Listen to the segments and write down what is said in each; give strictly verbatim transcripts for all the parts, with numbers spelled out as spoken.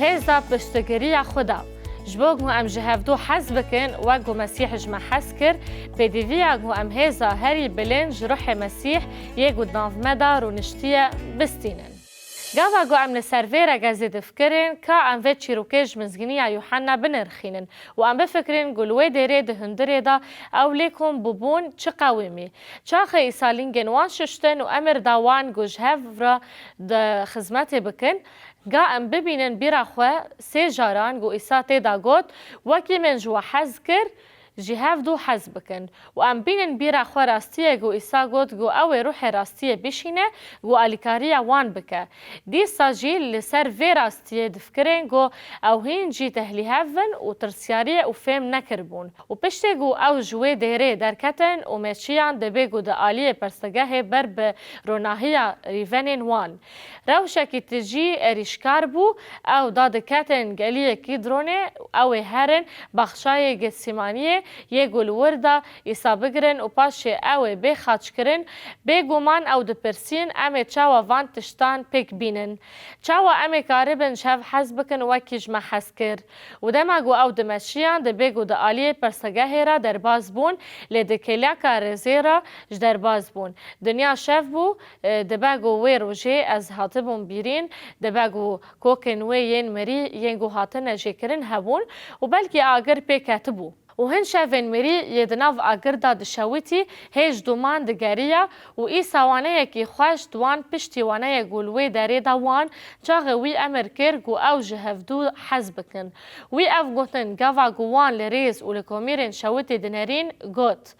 Hêza piştgiriya Xweda. Ji bo ku em ji hevdû hez bikin, wek ku Mesîh ji me hez kir, pêdiviya ku em hêza herî bilind ji ruhê Mesîh yê ku di nav me de rûniştiye, bistînin. Gava ku em li ser vê regezê difikirin, ka em vê çîrokê ji mizgîniya Yuhanna binirxînin û em bifikirin ku li wê dêrê di hundirê de ew lê kom bûbûn çi qewimî. Çaxê Îsa lingên wan şiştin û emir da wan ku ji hev re di xizmetê bikin. Ga em bibînin bîra xwe sê caran ku Îsa tê de got, wekî min ji we hez kir, ji hevdû hez bikin. Û em bînin bîra xwe rastiyê ku Îsa got ku ew ê ruhê rastiyê bişîne ku alîkariya wan bike. Dîsa jî li ser vê rastiyê difikirin ku ew hîn jî tehlîhev in û tirsyariyê û fêm nekiribûn. Û piştê ku ew ji wê dêrê derketin û meşiyan, dibê ku di aliyê persegehê ber bi ronahiya rîvenên wan. Rewşekî tijî êrîşkar bû, ew dadiketin geliyê Kîdronê, ew ê herin baxçayê Getsîmaniyê yê ku li wir de Îsa bigirin û paşê ew ê bê xaçkirin, bêguman ew dipirsîn, em ê çawa van tiştan pêk bînin? Çawa em ê karibin ji hev hez bikin wekî ji me hez kir? Û dema ku ew dimeşiyan, dibê ku di aliyê persegehê re derbas bûn, lê di kêleka rêzê re ji derbas bûn. Dinya şev bû, e, dibe ku wê rojê ez hatibûm bîrîn, dibe ku kokên wê yên mirî yên ku hatine jêkirin hebûn û belkî agir pê ketibû. Û hin şevên mirî yê di nav agir de dişewitî, hêj dûman digeriya û Îsa waneyekî xweş di wan piştî waneyê ku li wê derê de wan, çaxê wî emir kir ku ew ji hevdû hez bikin. Wî ev gotin, gava ku wan li rêz û li komîrên şewitî dinerîn, got,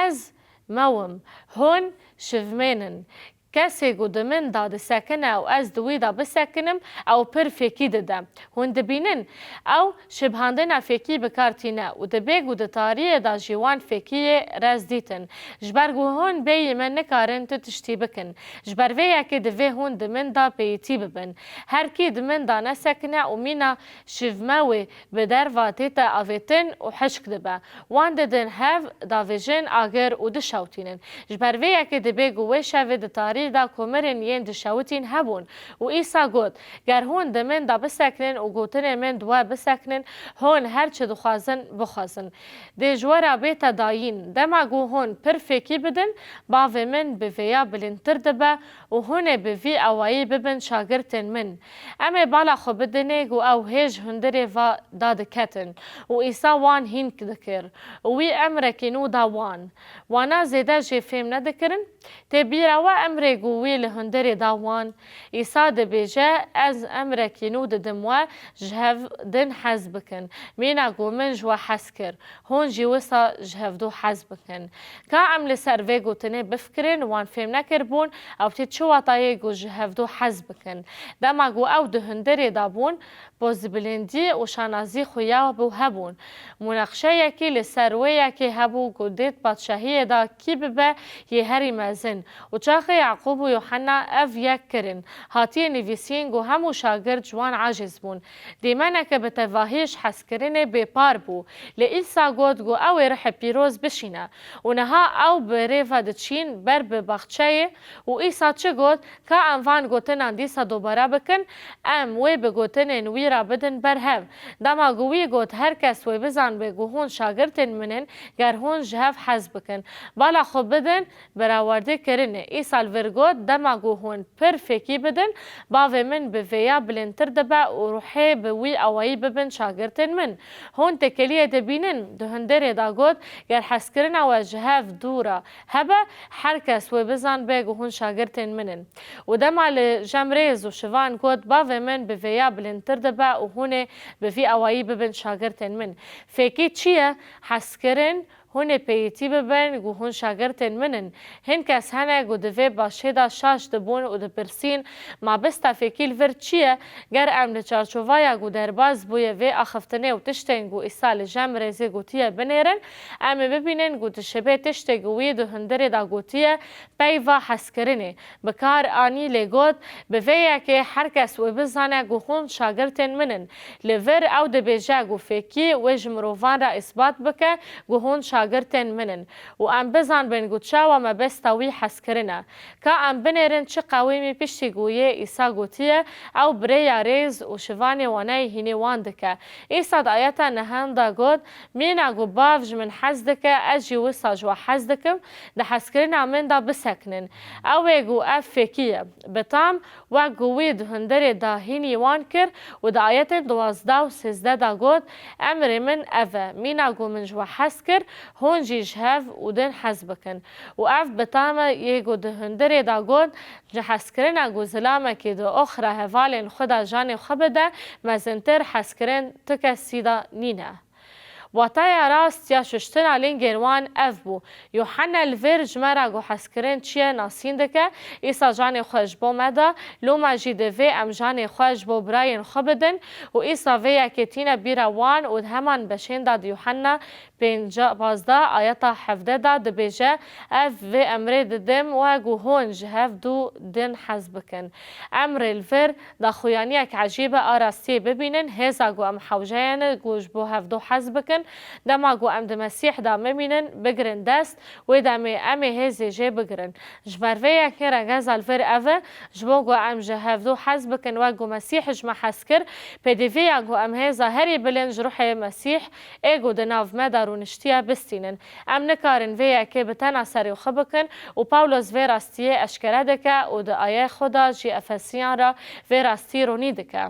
Ez mewim, hûn şivmên in. Kesê ku di min de disekine û ez di wî de bisekinim, ew pir fêkî dide. Hûn dibînin, ew şibhandina fêkî bi kar tîne û dibê ku di tariyê de jî wan fêkiyê rez dîtin. Ji ber ku hûn bêyî min nikarin tu tiştî bikin. Ji ber vê yekê divê hûn di min de pêyîtî bibin. Her kî di min de nesekine û mîna şivmewê bi derva tête avêtin û hişk dibe. Wan didin hev, davêjin agir û dişewtînin. Ji ber vê yekê dibê ku wê şevê di tarî de komirên yên dişewitîn hebûn û Îsa got, Ger hûn di min de biseknin û gotinên min di we biseknin, hûn her çi dixwazin, bixwazin, dê ji we re bête dayîn. Dema ku hûn pir fêkî bidin, Bavê min bi vêya bilindtir dibe û hûn ê bi vî awayî bibin şagirtên min. Em ê bala xwe bidinê ku ew hêj hundirê va dadiketin û Îsa wan hîn dikir û wî emrekî nû da wan. Wana zêde jê fêm nedikirin. Tê bîra we emrê ku wî li hundirê da wan. Îsa dibêje, Ez emrekî nû didim we, ji hev din hez bikin. Mîna ku min ji we hez kir, hûn jî wisa ji hevdû hez bikin. Ka em li ser vê gotinê bifikirin, wan fêm nekiribûn, ew tê çi watayê ku ji hevdû hez bikin. Dema ku ew di hundirê de bûn, pozibilindî û şanazî xuya bû hebûn. Mûneqşeyekî li ser wê yekê hebû ku dê di padşahiyê de kî bibe yê herî mezin. Û çaxê Yaqûb û Yuhanna ev yek kirin, hatiye nivîsîn ku hemû şagirt ji wan aciz bûn. Dîmeneke bi tevahî ji hezkirinê bêpar bû. Lê Îsa got ku ew ê Ruhê Pîroz bişîne. Û niha ew bi rê ve diçîn ber bi baxçeyê û Îsa çi got, Ka em van gotinan dîsa dobare bikin, em wê bi gotinên wî re bidin ber hev. Dema ku wî got, Her kes wê bizanbe ku hûn şagirtên min in, ger hûn ji hev hez bikin, bala xwe bidin berawerdê kirinê. Îsa li vir got, Dema ku hûn pir fêkî bidin, Bavê min bi vêya bilindtir dibe û ruhê bi wî awayî bibin şagirtên min. Hûn têkiliyê dibînin, di hundirê de got, Ger hezkirina we ji hev dû re hebe, her kes wê bizanbe ku hûn şagirtên min in. Û dema li Jemrêz û Şivan got, Bavê min bi vêya bilindtir dibe û hûn ê bi vî awayî bibin şagirtên min. Fêkî çi ye? Hezkirin, hûn ê pêyîtî bibin ku hûn şagirtên min in. Hin kes hene ku di vê başê de şaş dibûn û dipirsîn, Ma bista fêkî li vir çi ye? Ger em li çarçovaya ku derbas bûye vê axiftinê û tiştên ku Îsa li Jemrêzê gotiye binêrin, em ê bibînin ku dişibê tiştê ku wî di hundirê de gotiye, peyva hezkirinê bi kar anî, lê got, Bi vê yekê her kes wê bizane ku hûn şagirtên min in. Li vir ew dibêje ku fêkî wê ji mirovan re îsbat bike ku hûn şagirtên min in û em bizanbin ku çawa mebesta wî hezkirin e. Ka em binêrin çi qewîmî piştî ku yê Îsa gotiye, ew bi rêya rêz û şivanê waneyê hînê wan dike. Îsa di ayeta nehan de got, Mîna ku Bav ji min hez dike, ez jî wisa ji we hez dikim, di hezkirina min de bisekinin. Ew ê ku ev fêkî ye. Bi tam, wek ku wî di hundirê de hînî wan kir û di ayetên duwazdeh û sêzdeh de got, Emrê min ev e, mîna ku min ji we hez kir, hûn jî ji hev û din hez bikin. Û ev bi tam e yê ku di hundirê de got, Ji hezkirina ku zilamekî di oxira hevalên xwe de janê xwe bide, mezintir hezkirin ti kesî de nîne. Wataya rast ya şuştina lingên wan ev bû. Yuhanna li vir ji me re ku hezkirin çi ye nasîn dike. Îsa janê xwe ji bo me da, loma jî divê em janê xwe ji bo birayên xwe bidin û Îsa vê yekê tîne bîra wan û di heman beşên de di Yuhanna pêncî, pazdeh ayeta hevdeh de dibêje, Ev vê emrê didim we ku hûn ji hev dû din hez bikin. Emrê li vir daxuyaniyek ecîb e a rastiyê bibînin, hêza ku em hewceyene ku ji bo hevdû hez bikin, dema ku em di Mesîh de bimînin, bigirin dest, wê demê em ê hêzê jê bigirin. Ji ber vê yekê rengeza li vir ev e, ji bo ku em ji hevdû hez bikin wek ku Mesîh ji me hez kir, pêdivî ya ku em hêza herî bilind ji ruhê Mesîh ê ku di nav me de rûniştiye bistînin. Em nikarin vê yekê bi tena serê xwe bikin û Pawlos vê rastiyê eşkere dike û di ayê xwe de jî Efesiyan re vê rastî ronî dike.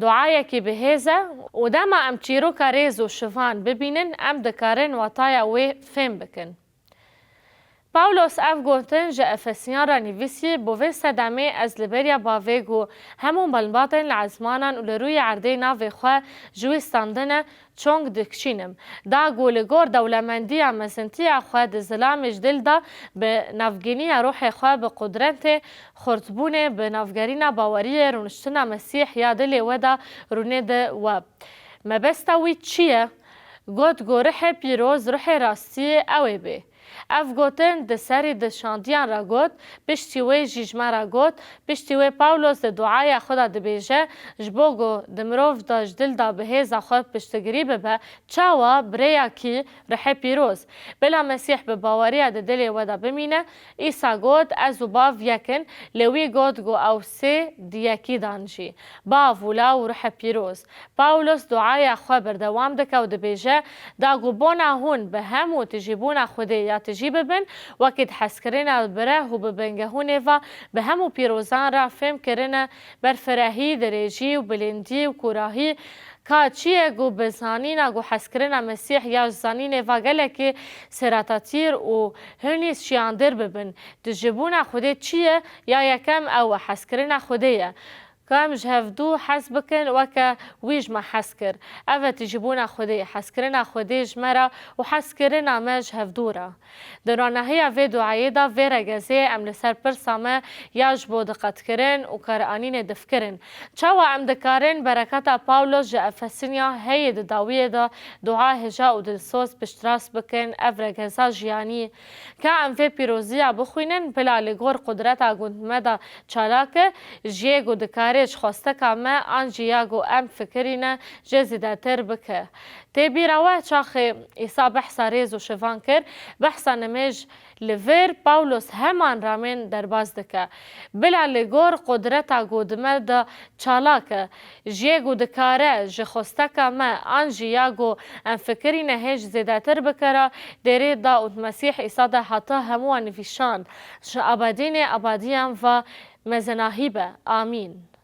Duayekî bi hêz e û dema em çîroka rêz û şivan bibînin, em dikarin wataya wê fêm bikin. Pawlos ev gotin ji Efesiyan re nivîsî, Bo vê sedemê ez li beriya bavê ku hemû malbatên li ezmanan û li rûyê erdê navê xwe ji wî standine, çong dikişînim. Da ku li gor dewlemendiya mezintiya xwe di zilamê ji dil de bi navgîniya ruhê xwe bi qudretê xurtbûnê bi navgerîna baweriyê rûniştina Mesîh ya dilê we de rûnê di we. Mebesta wî çi ye? Got ku ruhê pîroz, ruhê rastiyê ew ê bê. Ev gotin di serî di şandiyan re got, piştî wê jî ji me re got, piştî wê Pawlos di duaya xwe de dibêje, ji bo ku di mirov de ji dil de bi hêza xwe piştgirî bibe, çawa bi rêya kî ruhê pîroz. Bila Mesîh bi baweriya di dilê we de bimîne, Îsa got, Ez û Bav yek in, lê wî got ku ew sê di yekî dan jî. Bav û Law û ruhê pîroz. Pawlos duaya xwe berdewam dike û dibêje, Da ku bona hûn bi hemû tijîbûna Xwedê ya tijî bibin, wekî di hezkirina bi reh û bi bingehûnê ve bi hemû pîrozan re fêm kirine, berfirehî, dirêjî û bilindî û kûrahî, ka çi ye ku bi zanîna ku hezkirina Mesîh ya ji zanînê ve gelekî sêratatîr û hinî şiyandir bibin. Tijîbûna Xwedê çi ye? Ya yekem ew e, hezkirina Xwedê ye. Ka em ji hevdû hez bikin, weke wî ji me hez kir. Ev e tijîbûna Xwedê, hezkirina Xwedê ji me re û hezkirina me ji hevdû re. Di ronahiya vê duayê de, vê regezê em li ser pirsa me ya ji bo diqetkirin û karanînê difikirin. Çawa em dikarin bereketa Pawlos ji Efesiniya heyê di dawiyê de dua hêja û dilsoz piştrast bikin ev regeza jiyanî? Ka em vê pîroziya bixwînin, bila li gor qudreta gund me de çalak e, ji yê ku dikare ji xwesteka me an jî ya ku em fikirîne jê zêdetir bike. Tê bîra we çaxê Îsa behsa rêz û şivan kir, behsa nimêj li vir Pawlos heman ramên derbas dike. Bila li gor qudreta ku di me de çalak e, ji yê ku dikare ji xwesteka me an jî ya ku em fikirîne hêj zêdetir bike re, dêrê da û di Mesîh Îsa de heta hemû wan nivîşand. Ji abadînê abadiyan ve mezenahî be. Amîn.